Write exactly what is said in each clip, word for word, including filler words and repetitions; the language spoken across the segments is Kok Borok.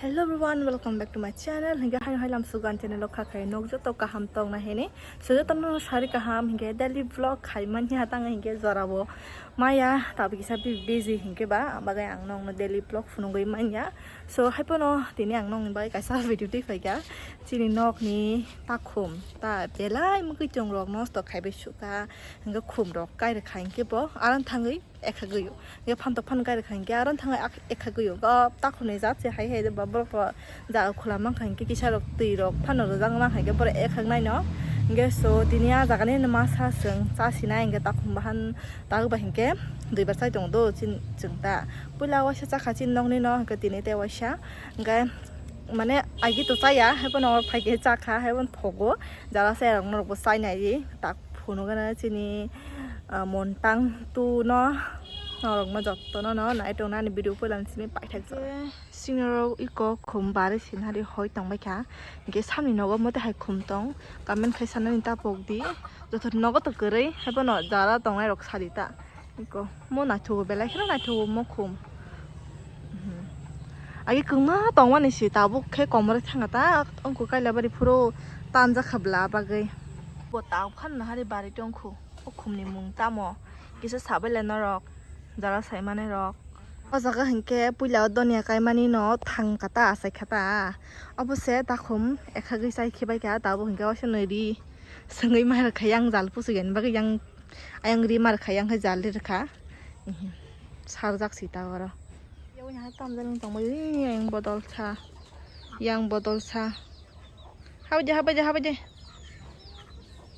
Hello everyone, welcome back to my channel. Hinkhe hai hai lam sugan channel o kha khai nok joto kaham tong na hini. So joto no sari kaham hinkhe daily vlog khai man ya tang hinkhe jora bo maya tabi kisa bi busy hinkhe ba bagai ang nong no daily vlog phunugui man ya. So hai pono tini ang nong ni bai kaisa video twi phai kha. Chini nok ni takhum ta belai mukui chong rok nosto khai bai sukha hinkhe khum rok kai rwkha hinkhe bo aron thangui ekha gwi o. Hingke phantok phan gari kha hingke aro thang ekha gwi o. Ga takhumni jat se hai hai ba borok to jaga khula mankha hingke kisa rok twi rok phano rwjak mankha hingke borok ekhak nai no. Hingke so tini a jaga ni masa chwng cha sinai hingke takhum bahan tak ba hingke dui bar chai tongo do chini chwng ta. Puila waisa chakha chini nokni no hingke tini tei waisa hingke mane agi to chaya hai phano phaikhe chakha hai phano thogo jara chaya rok norok bo chainai tak. Phunukgana chini, ah, montang tu no norokno jottono no nai tongnani video poilani simi paithak jora. Senior rok iko khum bari sinari hoi tongbaikha. Hingke samni nogo mote hai khum tong. Comment khai sanani ta pokdi. Joto nogo to kwrwi, haibono jara tongnai rok sadi ta. Iko mo naithogo belai kheno naithogo mo khum. Mhm. Agi kwma tongmani se tabuk khe komoroi thanga ta wngkha kailabari phuru tanjakha bwla bagwi. Bo tabuk phano nahari bari tongkhu o khumni mung tamo kisa sabaile norok jara saimanai rok. O jaga hinkhe puila o donya kaimani no thangkha ta achaikha ta. Obo se takhum ekhagwi chai khibaikha tabuk hinkhe waisa nwi ri swngwi ma rwkha yang jal pusu yani bagwi yang. Ayang ri mar kha, yang khe jal ri rwkha. Sarjak si ta oro. Yawi hai tamjani tongmani, yang bodol sa. Yang bodol sa. Habai de, habai de, habai de.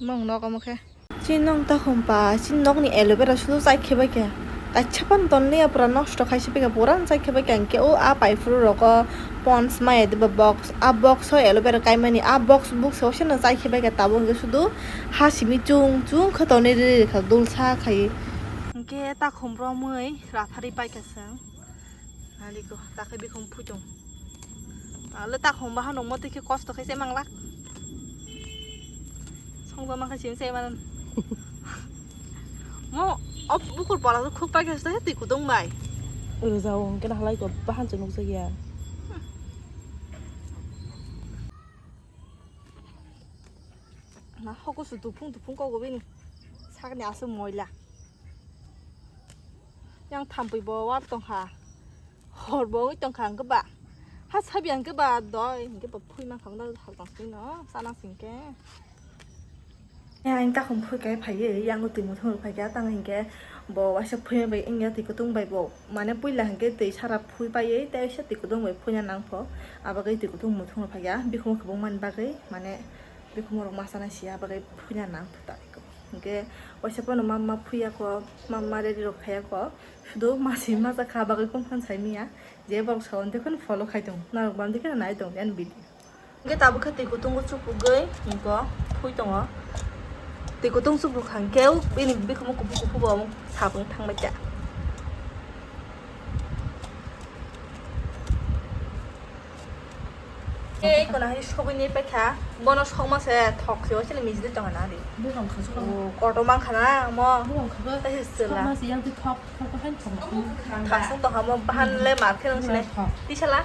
Mong nok omo khe. Chin nong ta khum pa, chin nok ni aloe vera sudu chai khe bai khe. Kaisa pan ton liya pura nosto khai si pai khe, pura chai khe bai khe. Ang khe o a pai phuru rogo Pond's maya diba box, a box o aloe vera kaimani, a box buksa o seno chai khe bai khe tabuk hwnkhe sudu ha simi chung chung khe tonwi riri rikha dulsa khai. Hwnkhe takhum romwi raphari paikha chwng. Aliko takhai bikhum phuitung. Ale takhum bahan rok motwi khe kosto khai se manglak. Songdo mankha sini se manan. Mo op bukur pala khuk paikha se twi kutung bai. Rwjao hwnkhe halai ko bahan se nukjagya. Na hoko su tupung tupung kok bini. Sakni aswk moila. Yang thampui bo war tongkha. Hor bo wngwi tongkha hwnkhe ba. Ha sabi hwnkhe ba doi hwnkhe ba phui mankha hwnkhe hal tong sini no sana singkhe. Ya ang takhum phui kai phaiwi yang twi muthung rok phaikha tang hinkhe bo waisa phui bai wngya twi kutung bai bo. Mane puila hinkhe twi sara phui paiwi tei waisa twi kutung bai phuina nangpho. Abagwi twi kutung muthung rok phaikha bikhumu kwbangmani bagwi mane bikhumu rok ma sana siya abagwi phuina nangpho ta. Hinkhe waisa phano mamma phuya kho, mamma ready rok khaya kho. Sudu masi masa kha bagwi kung phan sai miya. Je borok sa on dekhon follow khai tong. Narok bam dekhon nai tong yan video. Hinkhe tabuk khe twi kutung o chupugwi hinkhe phui tongo. Twi kutung chupuk kha hinkhe bini bikhumu kuphur kuphur bo omo sapung thangbai kha. Ei kono hai sogwi ni paikha, bono sokma se thok se waisini mijili tongna di. Bwrang kha sokma. O, kotor mankha na mo. Bwrang kha. Tei se chwla. Sokma se yang twi thok, thok hai thok. Thasung tongha mo bahan le mar khe nang sini. Bwrang thok. Tisala.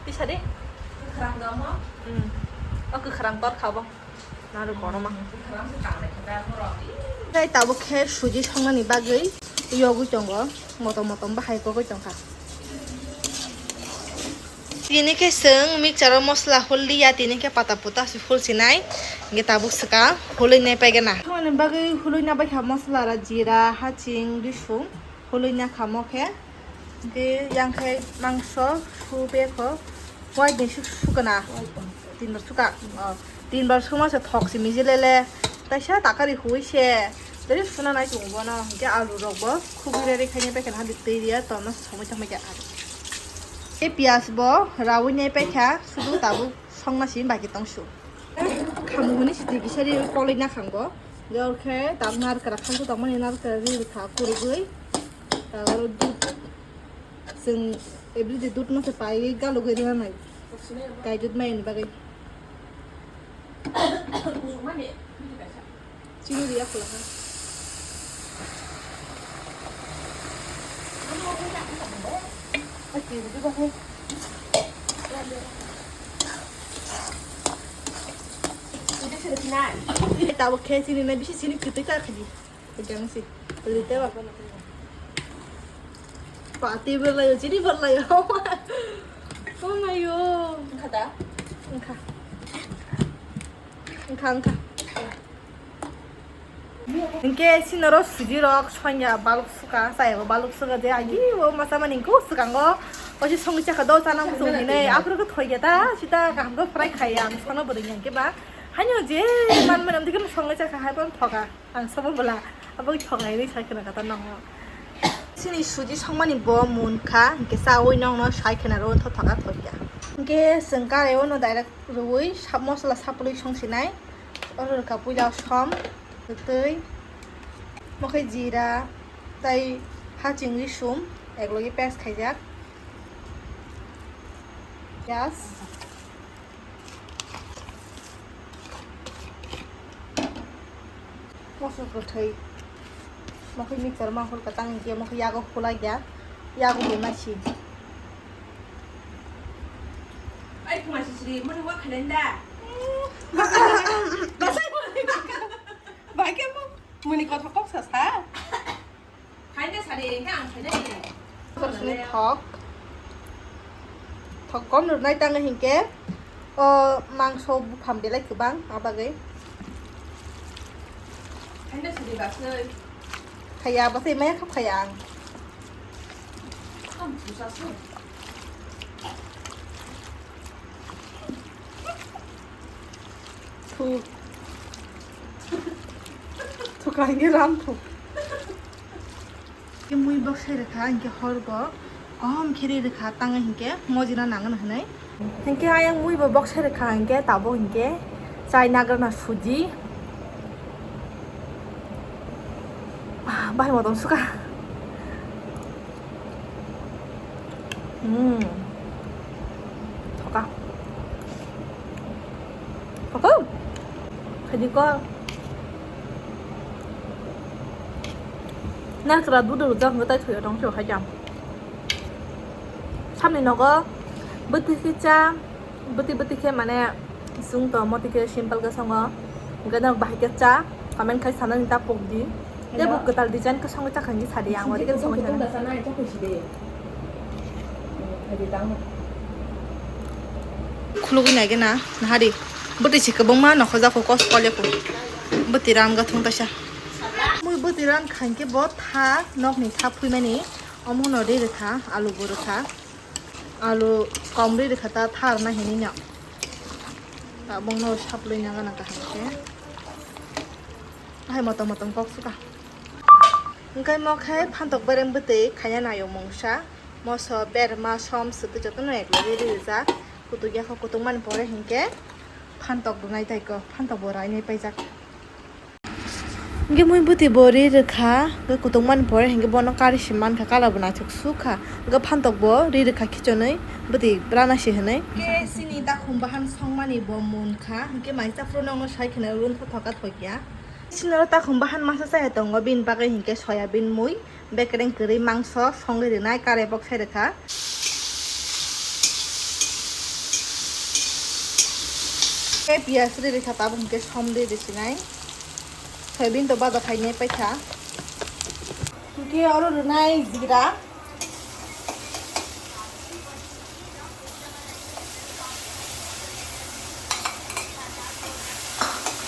Tisadi. Kwkhrang da mo. Hmm. O kwkhrang tor kha bo. Narwk kotorma. Tei tabuk khe suji songnani bagwi yogwi tongo, motom motom bahai kogwi tongkha. Tini khe chwng mixture o mosla hul liya, tini khe pata puta se hul sinai, hinkhe tabuk swkang hulwi nai paigana. Songnani bagwi hulwi na baikha mosla ra, jira, haching, risung. Hulwi na kha mo khe. Hinkhe yang khe mangso su be kho. White ni su, sukana. Tin bar suka. Oh. Tin bar suma se thok si miji lele. Taisa takari hui se. Tei suna nai tongo bono. Hinkhe alu rok bo khubui reri khaini bai khe hadi twi riya tono somoi tongma khe. Tei piyaj bo rawi nai pai kha. Sudu tabuk songna si baki tong su. Khamung hwnwi sitwi kisa ri koloi na khango. Hwnkhe tabuk narikra khangsa tongmani narikra ri rwkha kurugwi. Tabuk dud chwng everyday dud no se paiwi galugwi rwnai. Gai dud mayani bagwi. Chini riya khulakha. Ai, twi rwdi bahai. Tabuk khe chini na bisi chini kwtwi ta khadi. Jang si. Twi tei ba. Pati berlayo, chini berlayo. Oh my god. Wngkha da? Wngkha. Wngkha, wngkha. Hinkhe sinoro suji rok sonya baluk suka, chayabo baluk suka je agi o masa mani ko swkango. Osi songwi chakha do chana muchung hinwi aphuru khe thoiya ta sita kaham khe fry khaiya ang sono bwrwi hinkhe ba. Haino je man man amtwi khe songwi chakha hai bon thoka. Ang sobo bwla, abo thok nai ri sai khna kata nango. Chini suji songmani bo mun kha, hinkhe chaui nongno sai khna ro tho thoka thoiya. Hinkhe chwng karai o no direct rwui sap mosola saplui song sinai. Oro rwkha puila som, twi, mokhe jira, tai haching risum, eklogi paste khaijak. Yes. Mosok kwthwi. Mokhe mixer ma hol ka tang hinkhe mokhe yago khulai ya. Yago bo ma si. Ai kuma si sri mani wa khalen da. Basai mani ba. Ba ke mo muni kotha kok sa sa. Thok. Thok kom rwnai tang hinkhe o mangso buphang belai kwbang abagwi. Khaya basai maya khap khaya ang. Thu. Thu kangge ram thu. Ke mui bok sai rwkha, hinkhe hor bo kaham khe ri rwkha, tang hinkhe mojina nang hinwi. Hinkhe ayang mui bo bok sai rwkha, hinkhe tabuk hinkhe chai nagrana suji. Ah, bahai motom suka. Hmm. Thoka. Thoka. Khadi ko. Nakra dudu rujak ngai tai thoya tong sio haja. Samni nogo bwtwi kisa. Bwtwi bwtwi khe mane chwng to motwi khe simple khe songo. Hwnkhe norok bahai khe cha, comment khai sanani ta pokdi. Tei bo kwtal design khe songwi chakha hinwi sadi ang ori khe songwi sana. Khulugwi nai gana nahari. Bwtwi se kwbangma nokho jako kos kol yako. Bwtwi ran gathung kaisa. Mui bwtwi ran khankhe bo tha nokni tha phuimani omono ri rwkha alu bo rwkha. Alu kom ri rwkha ta thar na hinwi no. Tabukno saplwi nang gana kaham khe. Ahai motom motom kok suka. Hwnkhe mo khe phantok bereng bwtwi khaina naio mungsa. Moso berma som swtwi jotono eklogi ri rijak. Kutuk yakho kutuk mani pore hinkhe phantok rwnai tai ko. Phantok bo rainai paijak. Hingke mui bwtwi bo ri rwkha, hingke kutung mani pore hingke bono kari se mankha, colour bo naithok sukha, hingke phantok bo ri rwkha khichonwi bwtwi rana se hinwi. Hingke chini takhum bahan songmani bo munkha, hingke mai chaphuru nokno sai kheno room thothoka thokya. Chini oro takhum bahan masa chaya tongo, bini bagwi hingke soyabin mui. Bekereng kwrwi mangso songwi rwnai, kare bok sai rwkha. Tei piyaj ri rwkha, tabuk hwnkhe som ri rwsinai. Soyabin to bada khainai paikha. Hwnkhe oro rwnai jira.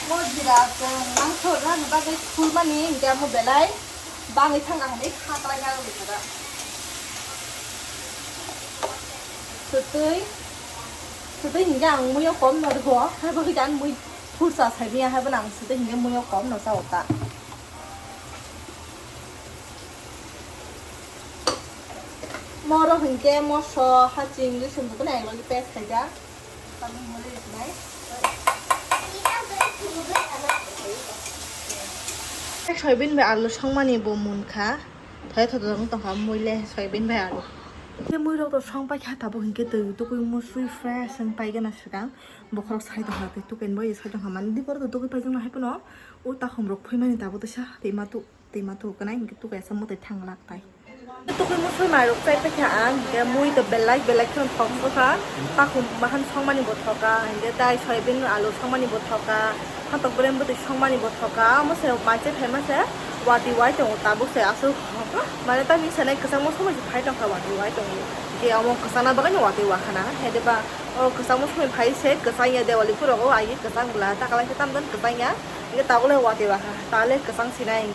Mo jira chwng mangso rwna bagwi khulmani, hwnkhe amo belai bangwi thangkha hwnwi khaklai nang rwkha da. Swtwi, swtwi hwnkhe ang muiyo kom no rwo, hai bagwi ang mui phursa saimanya, hai bono ang swtwi hwnkhe muiyo kom no chao ta. Moro hwnkhe moso, haching, risum jotono eklogi paste khaijak. Soyabin bai alu songmani bo munkha. Thai thoto wng tongkha mui le soyabin bai alu. Tei mui rok to song paikha tabuk hwnkhe twi tukui musui fresh wng paigana swkang. Bokhorok sai tongkha tei tukui bai sai tongkha mani dipor to tukui paijak nahai phano. O takhum rok phuimani tabuk teisa twi ma tu. Twi ma tuku kanai hwnkhe tuku asa mwtai thang lak tai. Tukui musui mairok chai paikha ang, hingke mui to belai belai kheno thok sokha, takhum bahan songmani bo thoka, hingke dai soyabin alu songmani bo thoka, phatok berem bwtwi songmani bo thoka, omo se manchai phaima se watwi wai tongo tabuk se aswk, mane tamni sanai kwchangma somoi se phai tongkha watwi wai tongo, hingke omo kwchangna bagwi no watwi wakhana, hede ba o kwchangma somoi phai se kwchangya Dewali phuru o agi kwchang bwla takalaikhe tamjani kwchangya. Hingke tabuk le watwi waha, ta le kwchang sinai.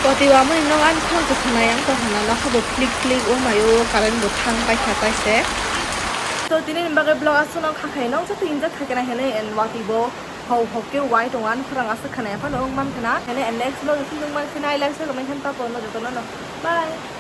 Watwi wamani nogo ani khorang se khwnai ang tongkha na nokha bo phlik phlik wngmai o current bo thang paikha taise. To tini ni bagwi vlog aswk no kha khe nong joto enjoy khaikhe nai hinwi and watwi bo hok hok khe wai tongo ani khorang aswk khwnai phano wng mankha na hinwi and next vlog o phunuk mankhe nai like se comment khe ta porno joto no no bye.